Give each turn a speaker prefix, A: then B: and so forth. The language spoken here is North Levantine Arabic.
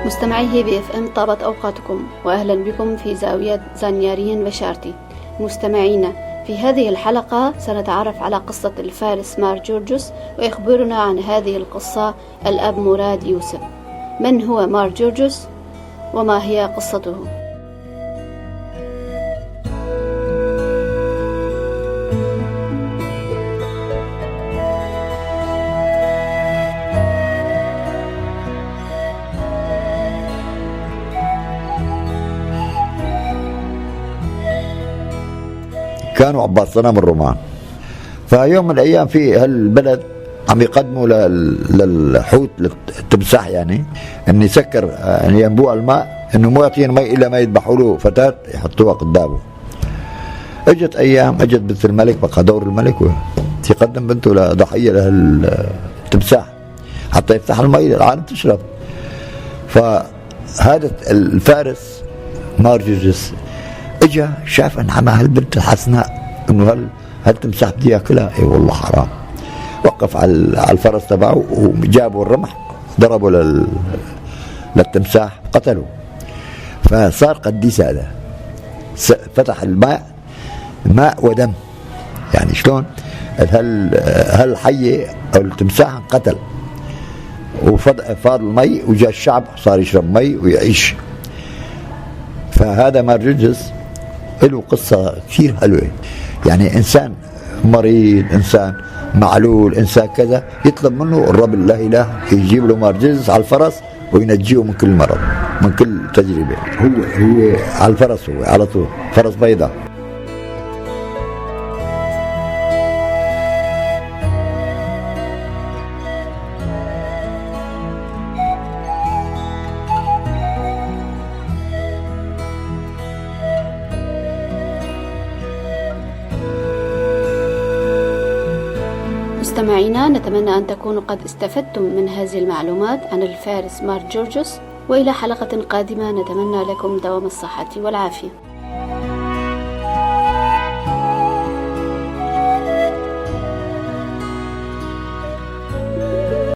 A: مستمعي هيفي FM، طابت اوقاتكم واهلا بكم في زاوية زانياريان بشارتي. مستمعينا، في هذه الحلقة سنتعرف على قصة الفارس مار جورجوس، ويخبرنا عن هذه القصة الأب مراد يوسف. من هو مار جورجوس وما هي قصته؟
B: كانوا عباد صنم الرومان. فيوم من الايام في هالبلد عم يقدموا للحوت، للتمساح، يعني انه يسكر يعني ينبوع الماء، انه مو يعطيهم مي الا ما يذبحوا له فتاة يحطوها قدامه. اجت ايام، اجت بنت الملك، بقى دور الملك يقدم بنته لضحيه لهالتمساح حتى يفتح المي للعالم تشرب. فهذا الفارس مار جرجس اجى شاف ان عمى هالبنت الحسناء، انه هالتمساح بدي ياكلها، اي والله حرام. وقف على الفرس تبعه وجابوا الرمح، ضربوا للتمساح، قتلوه. فصار قديس هذا، فتح الماء، ماء ودم. يعني شلون هالحية او التمساح انقتل وفاض المي، وجاء الشعب صار يشرب مي ويعيش. فهذا مار جرجس له قصة كثير حلوة، يعني إنسان مريض، إنسان معلول، إنسان كذا، يطلب منه الرب لا إله يجيب له مار جرجس على الفرس وينجيه من كل مرض، من كل تجربة. هو على الفرس، هو على طول فرس بيضاء.
A: مستمعينا، نتمنى أن تكونوا قد استفدتم من هذه المعلومات عن الفارس مار جورجوس، وإلى حلقة قادمة نتمنى لكم دوام الصحة والعافية.